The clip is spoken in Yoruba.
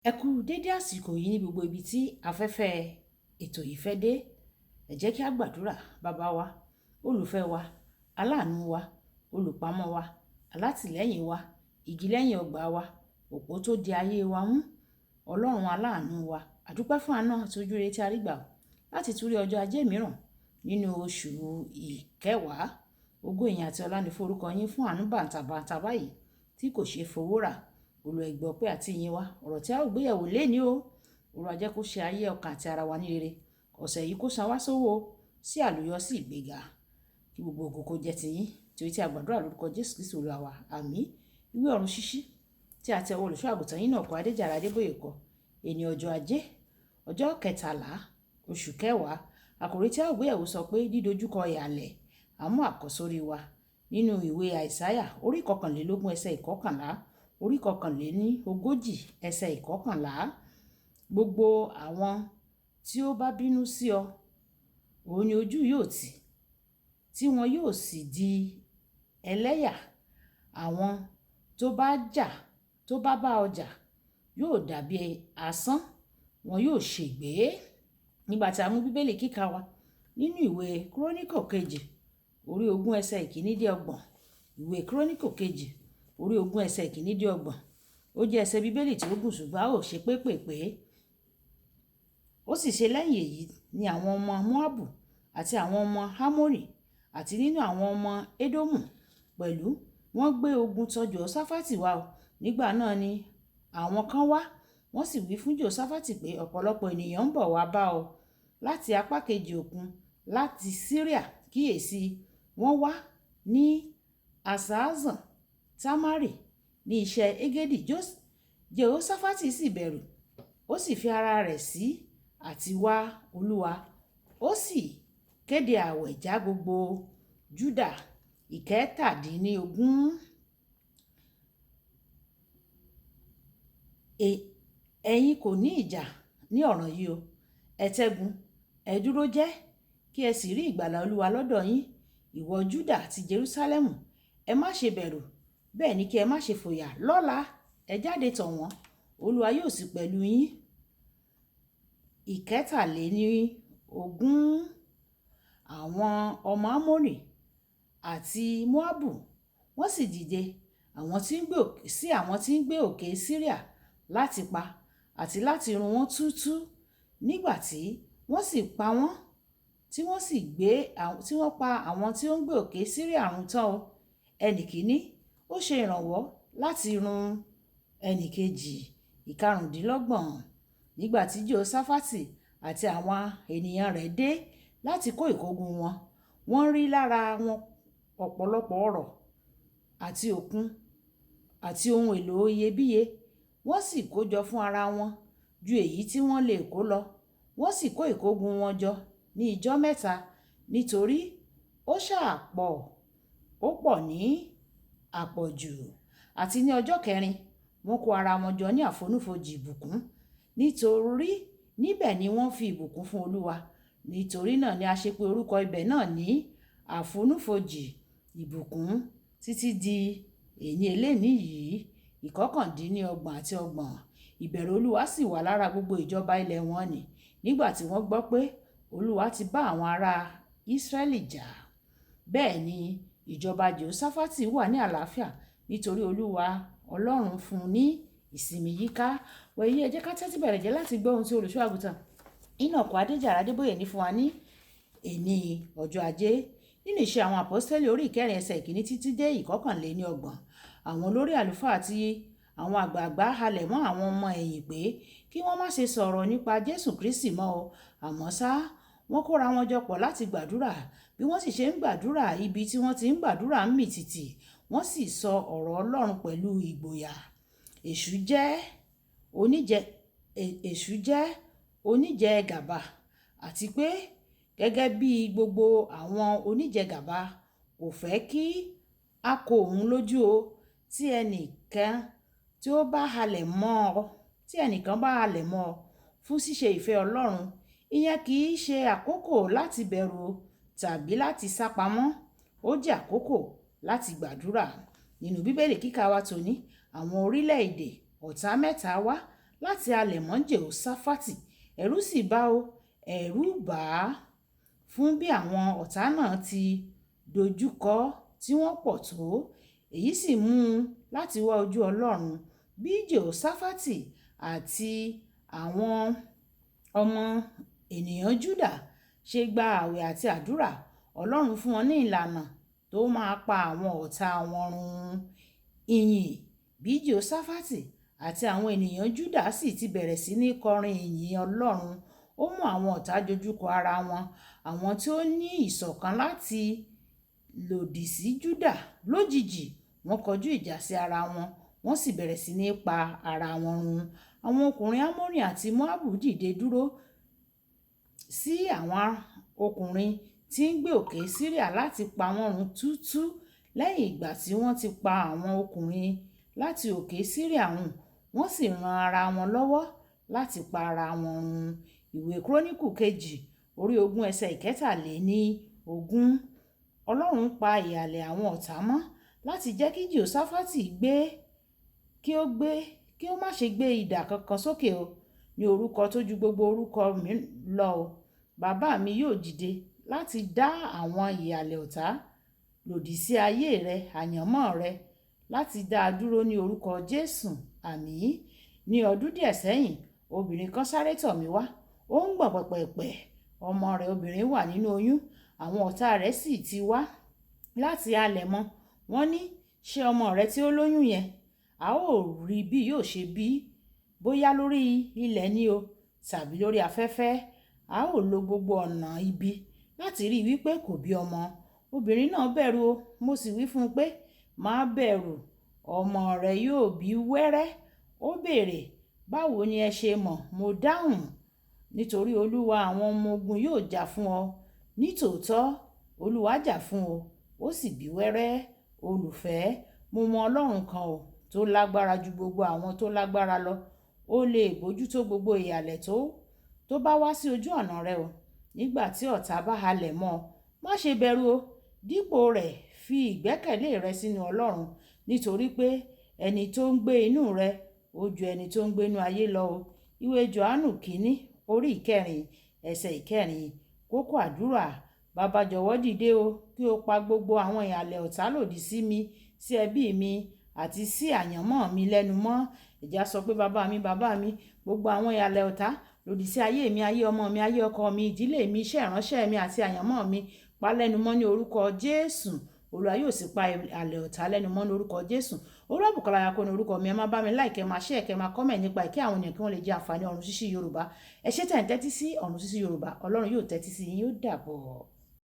Ẹ kú dédé àsìkò yìí ní gbogbo ibi tí afẹ́fẹ́ ètò yìí fẹ́ dé. Ẹ jẹ́ kí a gbàdúrà. Bàbá wa, olùfẹ́ wa, aláàánú wa, olùpamọ́ wa, alátìlẹ́yìn wa, igi lẹ́yìn ọgbà wa, òpó tó di ayé wa mú, Ọlọ́run aláàánú wa. A dúpẹ́ fún àánú àti ojúrere tí a rí gbà láti tún rí ọjọ́ ajé mìíràn nínú oṣù ìkẹwàá. Ògo, ìyìn àti ọlá ni fún orúkọ yín fún àánú bàǹtàbàǹtà báyìí tí kò ṣeé fowó rà. Olúwa, ẹ gbọ́ ọpẹ́ àti ìyìn wa. Ọ̀rọ̀ tí a ó gbéyẹ̀wò lénìí o, Olúwa, jẹ́ kó ṣe ayé, ọkàn àti ara wa ní rere. Ọ̀sẹ̀ yìí, kó san wá sówó, sí àlùyọ, sí ìgbéga. Kí gbogbo ògo kó jẹ́ tiyín. Torí tí a gbàdúrà lórúkọ Jésù Kristi Olúwa wa. Àmín. Ìwé ọ̀run ṣíṣí tí a ti ọwọ́ olùṣọ́ àgùntàn yín náà kọ, Adéjàre Adébóyè kọ. Èní ọjọ́ ajé, ọjọ́ 13, oṣù kẹwàá. Àkòrí tí a ó gbéyẹ̀wò sọ pé dídojúkọ ìhàlẹ̀. Àmú àkọ́sórí wa nínú ìwé Àìsáyà orí 21 ẹsẹ̀ 11, orí 41 ẹsẹ̀ 11. Gbogbo àwọn tí ó bá bínú sí ọ, òun ni ojú yóò tì, tí wọn yóò sì di ẹlẹ́yà. Àwọn tó bá jà, tó bá bá ọ jà, yóò dàbí asán, wọn yóò ṣègbé. Nígbà tí a mú Bíbélì kíkà wa nínú ìwé Kíróníkà kejì orí 20 ẹsẹ̀ 1 dé 30. Ìwé Kíróníkà kejì orí 20 ẹsẹ̀ 1 dé 30. Ó jẹ́ ẹsẹ̀ Bíbélì tí ó gùn, ṣùgbọ́n a ó ṣe pépèpé. Ó sì ṣe lẹ́yìn èyí ni àwọn ọmọ Moabu àti àwọn ọmọ Ammoni àti nínú àwọn ọmọ Edomu pẹ̀lú, wọ́n gbé ogun tọ̀ Jehoṣafati wá o. Nígbà náà ni àwọn kan wá, wọ́n sì wí fún Jehoṣafati pé ọ̀pọ̀lọpọ̀ ènìyàn ń bọ̀ wá bá ọ láti apá kejì òkun, láti Syria. Kíyèsi, wọ́n wà ní Hasazon Tamari, ní iṣẹ́ Engedi. Jehoṣafati sì bẹ̀rù, ó sì fi ara rẹ̀ sí àti wá Olúwa. Ó sì kéde ààwẹ̀ já gbogbo Juda. 17. Ẹ̀yin kò ní ìjà ní ọ̀ràn yìí o. Ẹ tẹ́gun, ẹ dúró jẹ́, kí ẹ sì rí ìgbàlà Olúwa lọ́dọ̀ yín, ìwọ Juda àti Jerusalẹmu. Ẹ má ṣe bẹ̀rù, bẹ́ẹ̀ ni kí ẹ má ṣe fòyà. Lọ́la, ẹ jáde tọ̀ wọ́n, Olúwa yóò sì pẹ̀lú yín. 23. Àwọn ọmọ Ammoni àti Moabu wọ́n sì dìde àwọn tí ń gbé sí àwọn tí ń gbé òkè Syria láti pa àti láti run wọ́n túútúú. Nígbà tí wọ́n sì pa wọ́n, tí wọ́n sì gbé, tí wọ́n pa àwọn tí ó ń gbé òkè Syria run tán o, ẹnì kìíní ó ṣe ìrànwọ́ láti run ẹnì kejì. 25. Nígbà tí Jehoṣafati àti àwọn ènìyàn rẹ̀ dé láti kó ìkógun wọn, wọ́n rí lára wọn ọ̀pọ̀lọpọ̀ ọrọ̀ àti òkun àti ohun èlò iyebíye. Wọ́n sì kójọ fún ara wọn ju èyí tí wọ́n lè kó lọ. Wọ́n sì kó ìkógun wọn jọ ní ijọ́ 3, nítorí ó ṣà pọ̀, ó pọ̀ ní àpọ̀jù. Àti ní ọjọ́ kẹrin, wọ́n kó ara wọn jọ ní àfonúfojì ìbùkún, nítorí níbẹ̀ ni wọ́n fi ìbùkún fún Olúwa. Nítorí náà ni a ṣe pé orúkọ ibẹ̀ náà ní àfonúfojì ìbùkún títí di èní eléní yìí. 29 àti 30. Ìbẹ̀rù Olúwa sì wà lára gbogbo ìjọba ilẹ̀ wọn nì, nígbà tí wọ́n gbọ́ pé Olúwa ti bá àwọn ará Israẹli jà. Bẹ́ẹ̀ ni ìjọba Jehoṣafati wà ní àlàáfíà, nítorí Olúwa Ọlọ́run fún un ní ìsinmi yíká. Wẹ̀yí, ẹ jẹ́ ká tẹ́tí bẹ̀rẹ̀ jẹ́ láti gbọ́ ohun tí olùṣọ́ àgùntàn Enoch Adéjàre Adébóyè ní fún wa ní èní ọjọ́ ajé. Nínú Ìṣe àwọn Àpọ́stélì orí 4 ẹsẹ̀ 1 títí dé 31. Àwọn olórí àlùfáà àti àwọn àgbàgbà halẹ̀ mọ́ àwọn ọmọ ẹ̀yìn pé kí wọ́n má ṣe sọ̀rọ̀ nípa Jésù Kristi mọ́ o. Àmọ́ ṣá, wọ́n kóra wọn jọ pọ̀ láti gbàdúrà. Bí wọ́n sì ṣe ń gbàdúrà, ibi tí wọ́n ti ń gbàdúrà ń mì tìtì, wọ́n sì sọ ọ̀rọ̀ Ọlọ́run pẹ̀lú ìgboyà. Èṣù jẹ́ oníjẹgàba, àti pé gẹ́gẹ́ bí gbogbo àwọn oníjẹgàba, kò fẹ́ kí a kó òun lójú o. Tí ẹnìkan tí ó bá halẹ̀ mọ́ ọ, tí ẹnìkan bá halẹ̀ mọ́ ọ fún ṣíṣe ìfẹ́ Ọlọ́run, ìyẹn kì í ṣe àkókò láti bẹ̀rù tàbí láti sá pamọ́. Ó jẹ́ àkókò láti gbàdúrà. Nínú Bíbélì kíkà wa tòní, àwọn orílẹ̀-èdè ọ̀tá mẹ́ta wá láti halẹ̀ mọ́ Jèhóṣáfátì. Ẹ̀rù sì bà ó, ẹ̀rù bà á fún bí àwọn ọ̀tá náà ti dojúkọ tí wọ́n pọ̀ tó. Èyí sì mú un láti wá ojú Ọlọ́run. Bí Jèhóṣáfátì àti àwọn ọmọ ènìyàn Júdà ṣe gba àwẹ̀ àti àdúrà, Ọlọ́run fún wọn ní ìlànà tó máa pa àwọn ọ̀tá wọn run. Ìyìn. Bí Jèhóṣáfátì àti àwọn ènìyàn Júdà sì ti bẹ̀rẹ̀ sí ní kọrin ìyìn Ọlọ́run, ó mú àwọn ọ̀tá dojúkọ ara wọn. Àwọn tí ó ní ìṣọ̀kan láti lòdì sí Júdà lójijì, wọ́n kọjú ìjà sí ara wọn, wọ́n sì bẹ̀rẹ̀ sí ní pa ara wọn run. Àwọn ọkùnrin Ámórì àti Móábù dìde dúró sí àwọn ọkùnrin tí ń gbé òkè Síríà láti pa wọ́n run túútúú. Lẹ́yìn ìgbà tí wọ́n ti pa àwọn ọkùnrin láti òkè Síríà run, wọ́n sì ran ara wọn lọ́wọ́ láti pa ara wọn run. Ìwé Kúrónìkù kejì orí 20 ẹsẹ̀ 23. Ọlọ́run pa ìhàlẹ̀ àwọn ọ̀tá mọ́ láti jẹ́ kí Jèhóṣáfátì gbé kí ó gbé kí ó má ṣe gbé idà kankan sókè o ní orúkọ tó ju gbogbo orúkọ mi lọ o. Bàbá mi yóò dìde láti dá àwọn ìhàlẹ̀ ọ̀tá lòdì sí ayé rẹ, àyànmọ́ rẹ, láti dá a dúró ní orúkọ Jésù. Àmín. Ní ọdún díẹ̀ sẹ́yìn, obìnrin kan sáré tọ̀ mí wá. Ó ń gbọ̀n pẹ̀pẹ̀pẹ̀. Ọmọ rẹ̀ obìnrin wà nínú oyún. Àwọn ọ̀tá rẹ̀ sì ti wá láti halẹ̀ mọ́. Wọ́n ní, "Ṣé ọmọ rẹ tí ó lóyún yẹn? A ó rí bí yóò ṣe bí, bóyá lórí ilẹ̀ ni o tàbí lórí afẹ́fẹ́. A ó lo gbogbo ọ̀nà ibi láti rí i wípé kò bí ọmọ." Obìnrin náà bẹ̀rù o. Mo sì wí fún un pé, "Má bẹ̀rù, ọmọ rẹ yóò bí wẹ́rẹ́." Ó béèrè, "Báwo ni ẹ ṣe mọ̀?" Mo dáhùn, "Nítorí Olúwa àwọn ọmọ ogun yóò jà fún ọ." Nítòótọ́, Olúwa jà fún ọ, ó sì bí wẹ́rẹ́. Olùfẹ́, mo mọ Ọlọ́run kan o tó lágbára ju gbogbo àwọn tó lágbára lọ. Ó lè bójútó gbogbo ìhàlẹ̀ tó bá wá sí ojú ọ̀nà rẹ o. Nígbà tí ọ̀tá bá halẹ̀ mọ́ ọ, má ṣe bẹ̀rù o. Dípò rẹ̀, fi ìgbẹ́kẹ̀lé rẹ sínú Ọlọ́run, nítorí pé ẹni tó ń gbé inú rẹ ó ju ẹni tó ń gbé inú ayé lọ o. Ìwé Jòhánù kìíní orí 4 ẹsẹ̀ 4. Kókó àdúrà. Baba jọ̀wọ́ dìde o, kí o pa gbogbo àwọn ìhàlẹ̀ ọ̀tá lòdì sí mi, sí ẹbí mi àti sí àyànmọ́ mi lẹ́nu mọ́. Ẹ jẹ́ á sọ pé, bàbá mi, bàbá mi, gbogbo àwọn ìhàlẹ̀ ọ̀tá lòdì sí ayé mi, ayé ọmọ mi, ayé ọkọ mi, ìdílé mi, iṣẹ́ ìránṣẹ́ mi àti àyànmọ́ mi, pa lẹ́nu mọ́ ní orúkọ Jésù. Olúwa yóò sì pa ìhàlẹ̀ ọ̀tá lẹ́nu mọ́ ní orúkọ Jésù. Olúwabùkọ́lá Ayako ní orúkọ mi. Ẹ máa bá mi like, ẹ máa share, kẹ́ máa comment nípa ẹ̀ kí àwọn ènìyàn kí wọ́n lè jẹ àǹfààní Ọ̀run Ṣíṣí Yorùbá. Ẹ ṣé tẹ̀ ń tẹ́tí sí Ọ̀run Ṣíṣí Yorùbá. Ọlọ́run yóò tẹ́tí sí yín, ó dàbọ̀.